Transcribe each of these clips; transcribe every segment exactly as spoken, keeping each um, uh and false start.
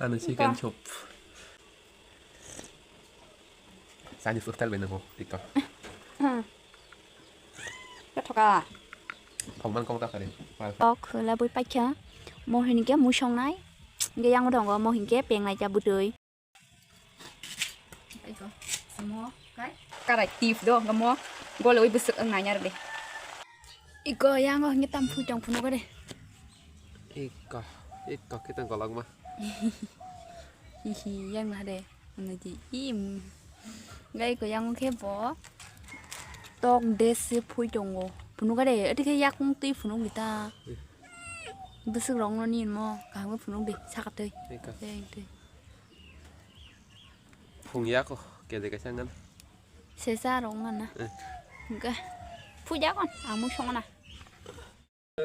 Ano chicken soup. Sani style bai nango, TikTok. Kothoka. Thokman kong ta kare. Tok la bui paikha. Mo hinkhe musong nai. Ge yang dongo mo hinkhe peng lai ja butui. Iko, samo, kai? Karai tip do, gamo, golo ui busuk ang nanya de. Iko, yang oh, ngetam phui tong phuno gade. Iko, iko, kita golok ma. Hihi, yang nah de, ano ji, im. Gai ko yang khe bo, tok de se phui tongo. Phuno gade, ati khe yakung tui phuno gita. Busuk rong no ni mo, kaham phuno de, sakatoi. Iko. Teng tui. Phung ya ko, kede kaisa ngan. Sesa rong ngan na. Eh. Ga. Puja kon, amu song na.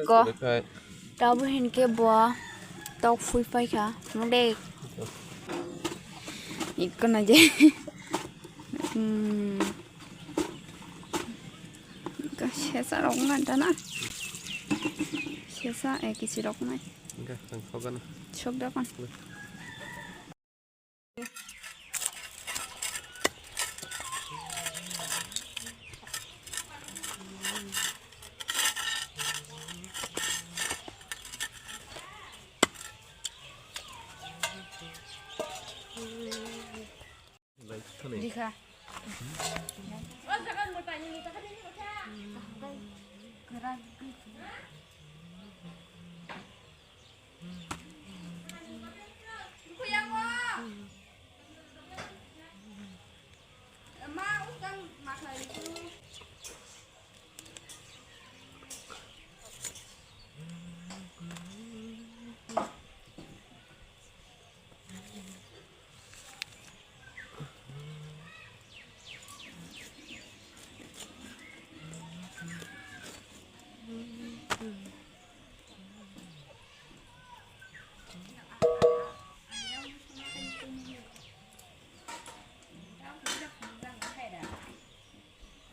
Ko. Bekai. Tabu hin ke bo tok phui pai kha. Nung de. Iko na je. Hmm. Ga sesa rong ngan ta na. Sesa, eh, kisi rok nai. Ga, ang sok na. Sok da kon. Dikha.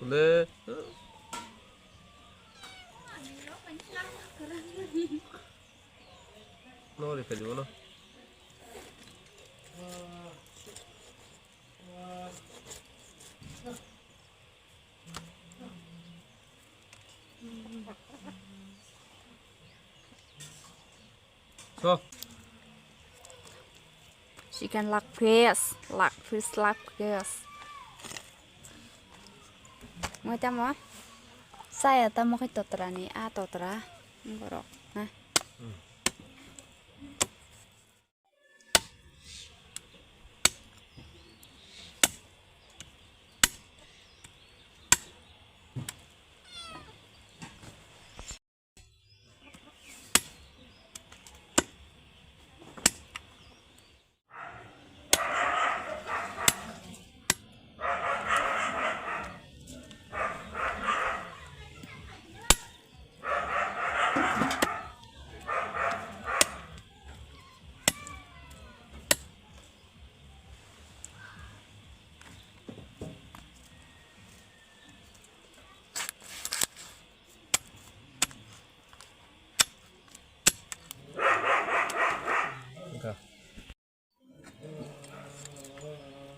Ule. No, ri kali bono. So. Chicken leg piece, leg piece, leg piece. Mo tamo? Saya tamo khe totra ni, a totra. Borok, ha?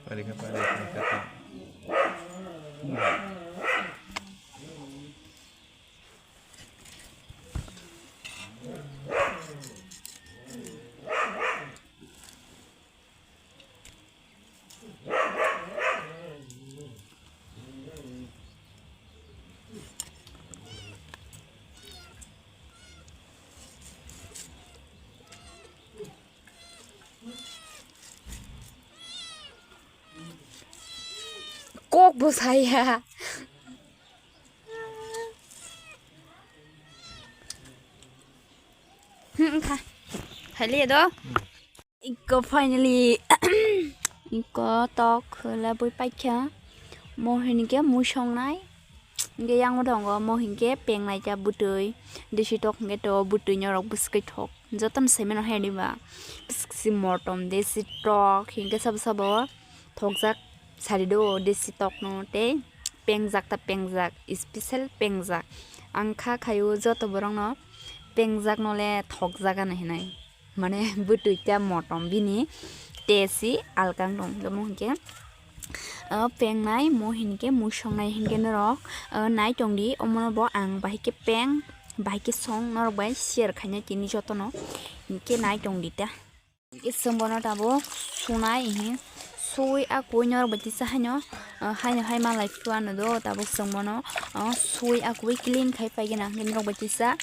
Pari ka, pari ka, pari ka. Kok bo saya. Hmm, kha. Phai le do. Iko finally, iko tok khwla bui paikha. Mo hinkhe mui songnai. Hinkhe yang tongo, mo hinkhe peng naikha bwtwi. Desi tok hinkhe to bwtwi norok bwswk thok. Jotono saimanrok hai diba. Bwswk si motom, desi tok, hinkhe sabo sabo thokjak sari do, desi tokno tei pengjak ta pengjak, special pengjak. Ang kha khaio joto borokno pengjak nole thokjak ano hinai. Mane bwtwi ta motom bini tesi alkang tong tamo hinkhe, o pengnai mo hinkhe mui songnai hinkhe norok, o nai tongdi, omono bo ang bahai khe peng, bahai khe song norok bai share khainai tini jotono hinkhe nai tongdi ta. Hinkhe chwng bono tabuk sunai hi sui akui norok bai tisa haino, o haino hai malai phuru ano do tabuk chwng bono, o sui akui clean khai paigena hinkhe norok bai tisa,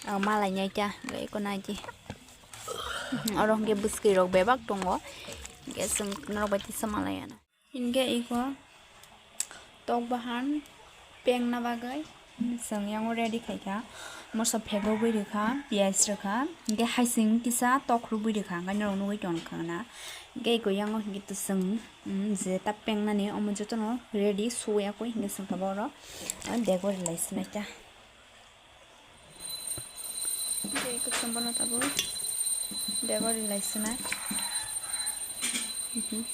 o malai nai ta eko nai di. Oro hwnkhe bwswirok bebak tongo, hwnkhe chwng norok bai tisa malai ano. Hwnkhe iko tok bahan pengna bagwi chwng yango ready khaikha, moso phegogwi rwkha, piyaj rwkha, hwnkhe haising kisa tok rwgwi rwkha, hwnkhe norok nugwi tongkha na. Hwnkhe iko yango hwnkhe chwng, mm, je ta pengnani omo jotono ready suya kwi hwnkhe chwng tabuk oro, ah, dego rwlai swnai ta. Tei kosom bono tabuk dego rwlai swnai. Mhm.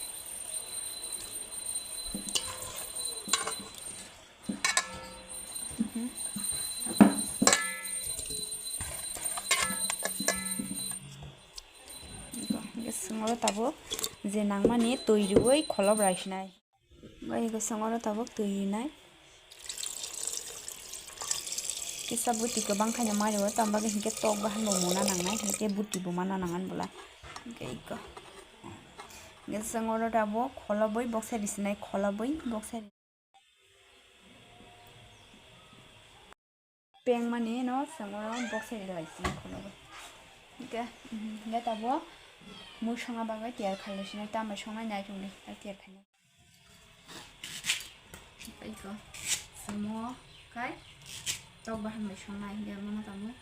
Mhm. Eko, hwnkhe chwng oro tabuk je nangmani twi rwui kholob rai swnai. Bai eko chwng oro tabuk twi rinai. Kisa bwtwi kwbang khaino mari o, tamo bagwi hinkhe tok bahan bo muna nangnai, hinkhe bwtwi bo mana nang ani bwla. Hinkhe eko. Hinkhe chwng oro tabuk kholobwi boksa risinai, kholobwi boksa ri-, peng mani no chwng oro boksa rilai sini kholobwi. Hinkhe, mhm, hinkhe tabuk mui songna bagwi tiyar khailai sinai, tambai songnai nai chongdi, tiyar khainai. Iko, samo kai, tok bahan bai songnai, hinkhe mono tamo,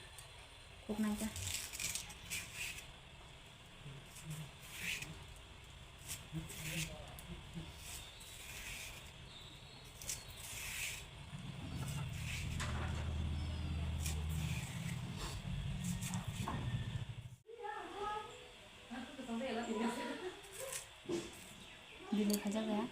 khuknai khe. Bini khajakya.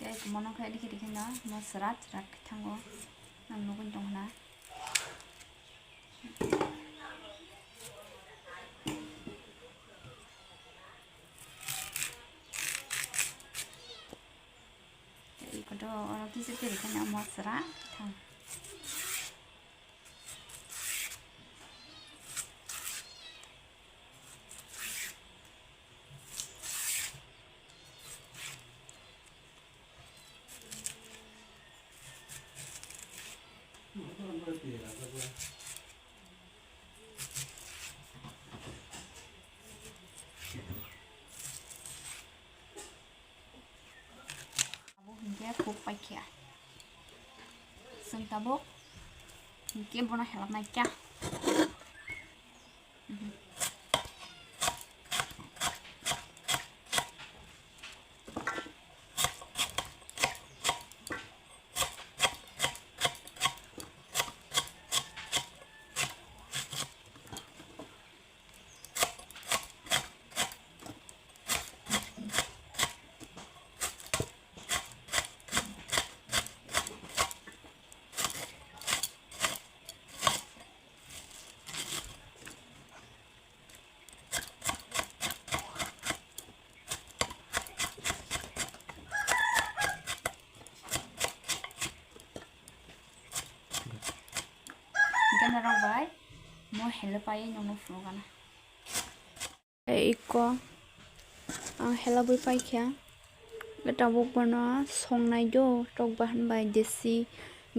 Guys, mono khai dikhe dikhe no, mo srat srat khe thango, ang nugwi tong khna. Ikoto oro kisa peri kheno mosra thang. Abo hinkhe kok paikha. Chwng tabuk hinkhe bono helapnai kha. Gana rok bai mo hello pai nongno phunukana. Tei ikko ang helabwi paikha. Tabuk bono songnai do, tok bahan bai desi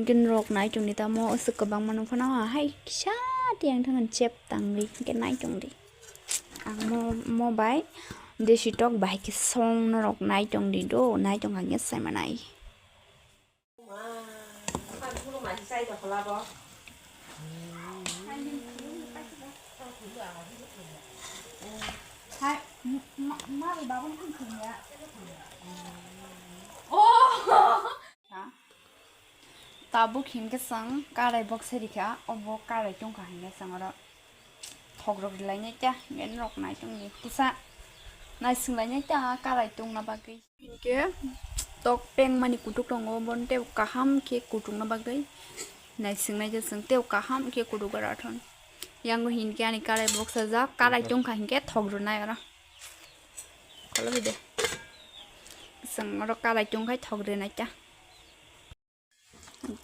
gin rok nai tongdi tamo, aswk kwbangma nung phano hai kisa tiyang thangni chep tangwi hwnkhe nai tongdi. Ang mo, mo bai desi tok bahai khe song norok nai tongdi do, nai tongkha hwnkhe sai manai. Hai, ma, ma, ma, babun kun kun ya. Oh. Tabuk hinkhe chwng karai boksa rikha, obo karai tongkha hinkhe chwng oro thokrok rilainai ta, hinkhe norok naitok ni kisa naisinglainai ta karai tongna bagwi. Hinkhe tok pengmani kutuk tongo, bono tei kaham khe kutukna bagwi naisingnai ta chwng tei kaham khe kutuk rathon. Yango hinkhe ani karai boksa jak, karai tongkha hinkhe thok rwnai oro. Kholo bide. Chwng oro karai tongkhai thok rwnai ta.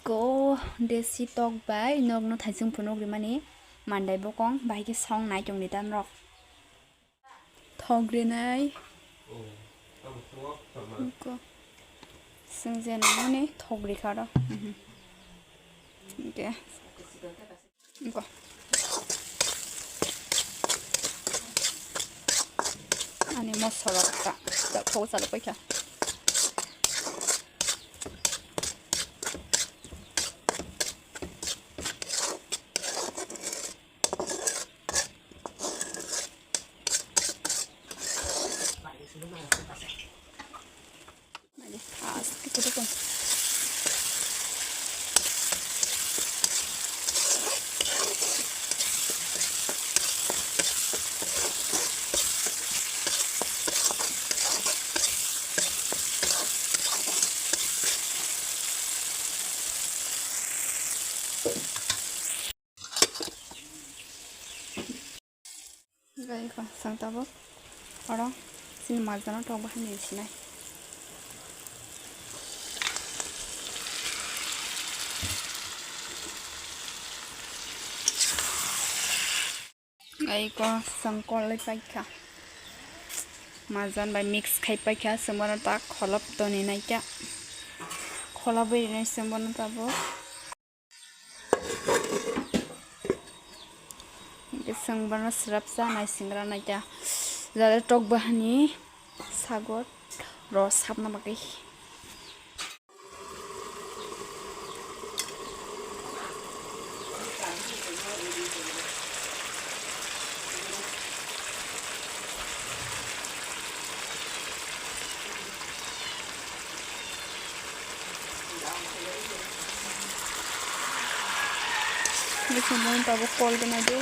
Go desi tok bai nokno thaising phunuk rimani mandai bokong bai khe song nai tongni ta norok. Thok rinai. Go. Chwng je nangmani thok rikha ro. Mhm. Okay. Go. Ani mosla rok ta, ta thok chalok paikha. Mali fast khe kudu kong. Gai kho, chwng tabuk oro chini majano tok bahai ni sinai. Gai kho, chwng kol lai paikha. Majan bai mix khai paikha, chwng bono ta kholop toni naikha. Kholobwi rinai chwng bono tabuk. Hingke chwng bono swrapsa naisingra naita jara tok bahani sago ro sapna bagwi. Bwswng bono tabuk kol gwnai de.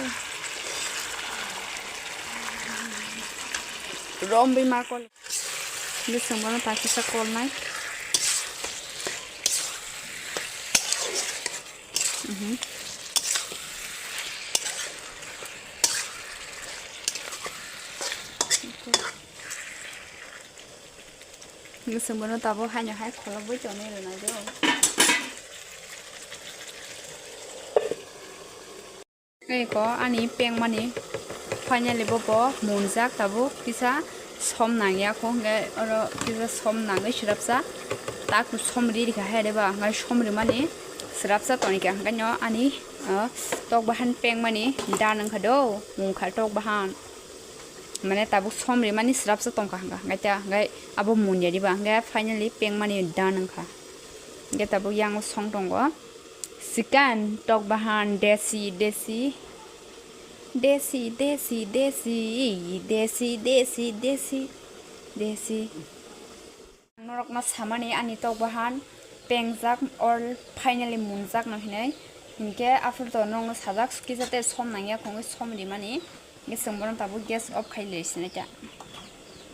Romwi ma kol. Bwswng bono ta kisa kolnai. Mhm. Bwswng bono tabuk haino hai kholobwi tonwi rwnai do. Eko ani pengmani finally bo bo munjak tabuk kisa som nangya kho hwnkhe oro kisa som nangwi swrapsa taku som ri rikha hai de ba hwnkhe som rimani swrapsa tonikha hwnkhe no ani tok bahan pengmani dan wngkha do mungkha tok bahan. Mane tabuk som rimani swrapsa tongkha hwnkha, hwnkhe ta, hwnkhe abo munya diba, hwnkhe finally pengmani done wngkha. Hwnkhe tabuk yang song tongo. Chicken tok bahan desi, desi, desi, desi, desi, desi, desi, desi, desi. Norokno samani ani tok bahan pengjak or finally munjakno hinwi. Hinkhe aphuru to norokno sajak kisa tei som nangya khongwi som rimani. Hinkhe chwng bono tabuk gas off khai le sinai ta.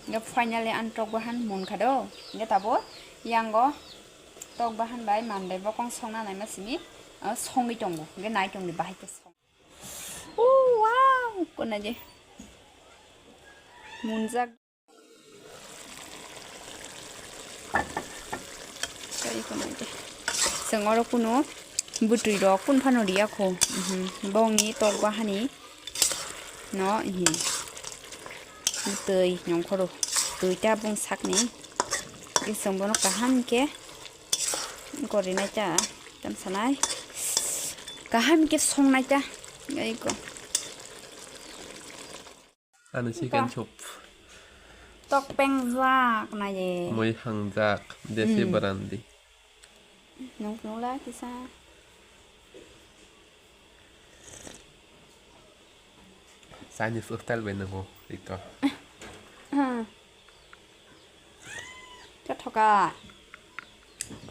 Hinkhe finally ani tok bahan munkha do. Hinkhe tabuk yango tok bahan bai mandai bokong songna naima simi, ah, songwi tongo. Hinkhe nai tongdi bahai khe song. Oh, wow! Kona je. Munjak. Tei kona je. Chwng oro kunu bwtwi rok kun phano riya kho. Mhm. Bongni tok bahani no, mhm. Twi nongkhoro. Twi ta bung sakni. Isong bono kaham khe. Gorinai ta, tam sanai. Kaham khe songnai ta. Ego. Ano chicken soup. Tok pengjak nai. Mui hangjak, desi brandi. Nung nula kisa. Chinese style bai nwngo iko. Hmm. Khe thoka.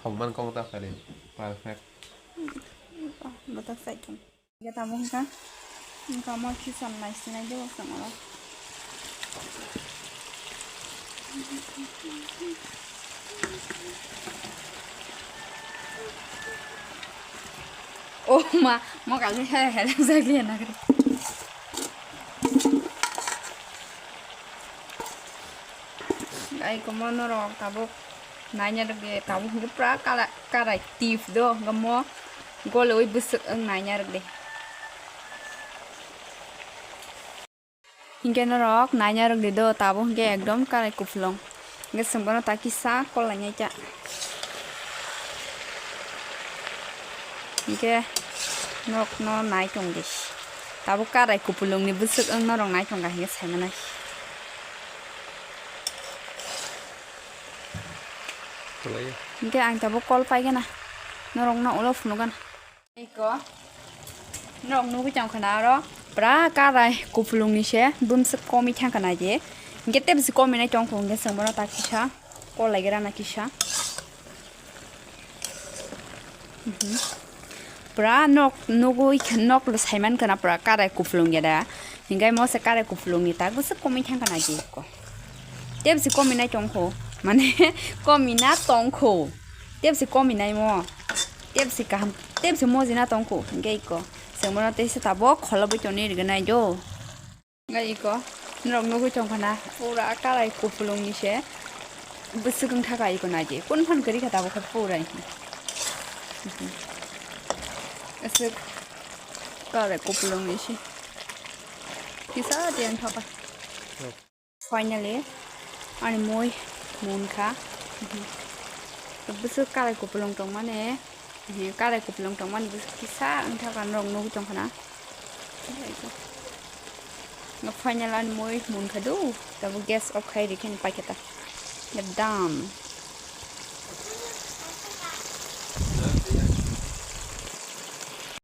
Thok man kong ta kali. Perfect. Botak sai kong. Iko tamo hwnkha. Hwnkha mo khisan nai sinai de bo sangalo. Oh ma, mo kaisa hele hele jagli na kre. Ai komo norok tabuk naina rwgwi tabuk hwnkhe pura kala-, karai tip do, hwnkhe mo golowi bwswk wng naina rwgdi. Hinkhe norok naina rwgdi do, tabuk hinkhe ekdom karai kupulung. Hinkhe chwng bono ta kisa kol lainai ta. Hinkhe norokno nai tongdi. Tabuk karai kupulungni bwswk wng norok nai tongkha hinkhe saimanai. Hinkhe ang tabuk kol paigana. Norokno ulo phunukgana. Iko. Norok nugwi tongkha na oro. Pura karai kupulungni se bumswk komwi thangkha na je. Hinkhe tebsi komwi nai tongkha hinkhe chwng bono ta kisa. Kol laigra na kisa. Mhm. Pura nok nugwi khe nok saiman khana pura karai kupulung ya da. Hinkhe mo se karai kupulungni ta bwswk komwi thangkha na je iko. Tebsi komwi nai tongkho. Mane komwi na tongkho. Tebsi komwi nai mo. Tebsi kaham, tebsi mojina tongkho, hinkhe iko. Chwng bono teisa tabuk kholobwi tongni rwgwi nai do. Hinkhe iko, norok nugwi tongkha na, pura karai kupulungni se. Bwswk wng thaka iko naidi. Kun phan kwrwi kha tabuk khe pura. Aswk karai kupulungni se. Kisa tiyan thaka. Finally, ani mui munkha. Bwswk karai kupulung tongmani, karai kupulung tongmani bwswk kisa wngthaka norok nugwi tongkhana. Finally ani mui munkha do, tabuk gas off khai rikhe paikha ta. Done.